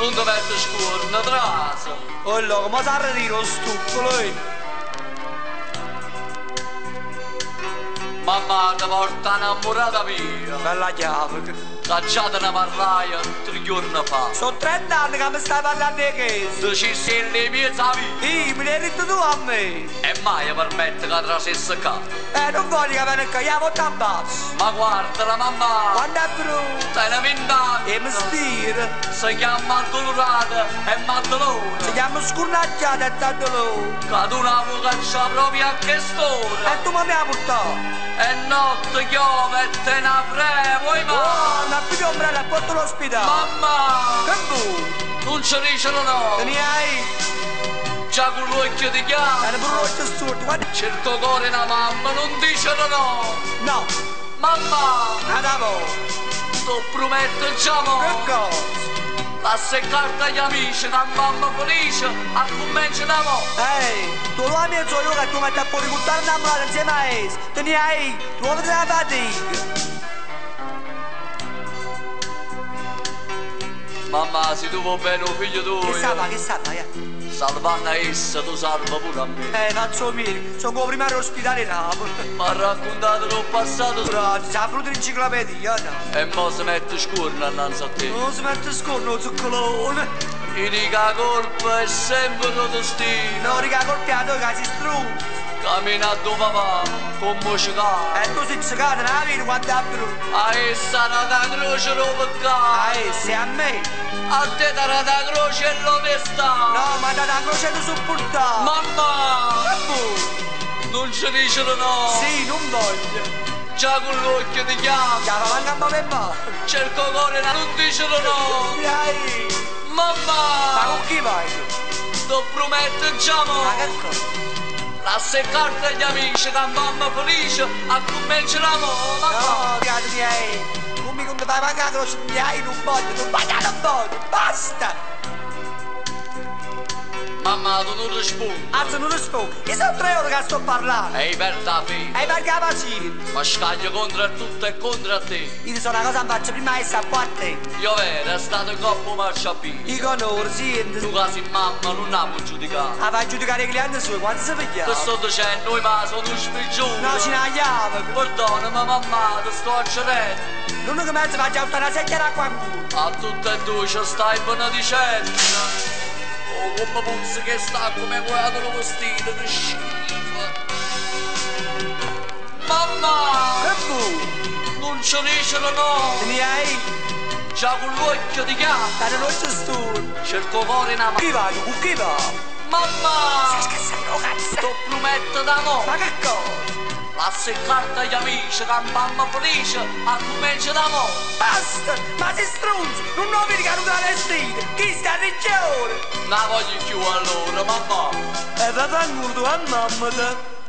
Nun te mette scuorno, trase. Oh, come si arriva lo stuccolo, eh? Mamma ti porta innamorata mia. Bella chiave. Che già te ne parlai 3 giorni fa. Sono 30 anni che mi stai parlando di questo. Dicesti le mie amiche. Io me l'hai detto tu a me. E mai permette che trasesse qua. Non voglio che venga qua, io porto a basso. Ma guarda la mamma. Quando è brutto. Tiene 20 anni. E mi stira. Si chiama Addolorata e Maddalona. Si chiama Scurnacchiata e Taddolore. Che tu la vuoi cacciare proprio a quest'ora. E tu mi hai portato. E notte piove e te ne prego, ma. Oh, ma più ombrello e porto all'ospedale. Mamma! Che vuoi? Non ci dicono no! Te ne hai? Già con l'occhio di chiama! È pure l'occhio storto, guarda! Cerco cuore una mamma, non dicono no! No! Mamma! Adamo! Ti prometto già mo! Che cosa? Lassa e carta agli amici, che mamma felice, a comincia da mo! Ehi, tu lo ami io che tu metti a fuori buttare innamorata insieme a essa! Te ne hai? Trovi la fatica! Mamma, se tu vuoi bene un figlio tuo. Che sa fa, che sa fa, eh? Salvando a essa, tu salva pure a me. Faccio mio, sono come primario all'ospedale Napoli. Mi ha raccontato l'ho passato. Grazie, ha voluto l'enciclopedia, no? E mo si mette scorno innanzi a te. Non si mette scorno, zuccolone. Io dico la colpa è sempre lo destino. No, dica la colpa è tua che si struzza. Cammina a tuo papà, come ceccato. E tu sei ceccato, non la vedi quanto è brutto. A essa era da croce lo peccato. A essa e a me. A te darà da croce e l'onestà. No, ma da croce tu sopportare. Mamma! Che vuoi? Non ci dicono no. Sì, non voglio. Già con l'occhio ti chiamo. Chiama manca a me ma. Cerco cuore, non dicono no. Dai. Mamma! Ma con chi vai tu? Ti prometto già mo. Ma che cosa? Lassa e carta agli amici, che mamma felice, a cominciare mo. No, cari miei, non mi fai mancare la croce, miei, non voglio, non voglio, non voglio, basta! Mamma, tu non rispondi. Anzi, non rispondo. Io sono 3 ore che sto parlando. Ehi, perda la fede. Ehi, perché la pazienza. Ma scaglio contro tutto e contro te. Io ti so una cosa in faccia prima che sta qua a te. Io vero, è stato coppo marciapiede. Io con senti. Tu che sei mamma non la puoi giudicare. Ah, vai a giudicare i clienti suoi, quanto si piglia? Che sto dicendo, noi ma sono un sfigione. No, ce n'ha chiave. Perdonami mamma, ti sto accedendo. L'unico mezzo va già una secchia d'acqua in culo. A tutte e due ci stai benedicendo. Oh, come puzza che sta come guarda lo vestito, che schifo. Mamma! Che vuoi? Non ci dicono no! Te ne hai? Già con l'occhio ti chiamo! Dai, l'occhio storto! Cerco cuore una mano! Chi va tu? Con chi va? Mamma! Stai scherzando, cazzo! Ti prometto da mo! Ma che cosa? Lassa e carta agli amici, che mamma felice, a comincia da mo! Basta! Ma sei stronzo! Non lo vedi che non te la vestito! Chi sta a riccione? Non voglio più allora, mamma! E va fanculo tu a mamma te!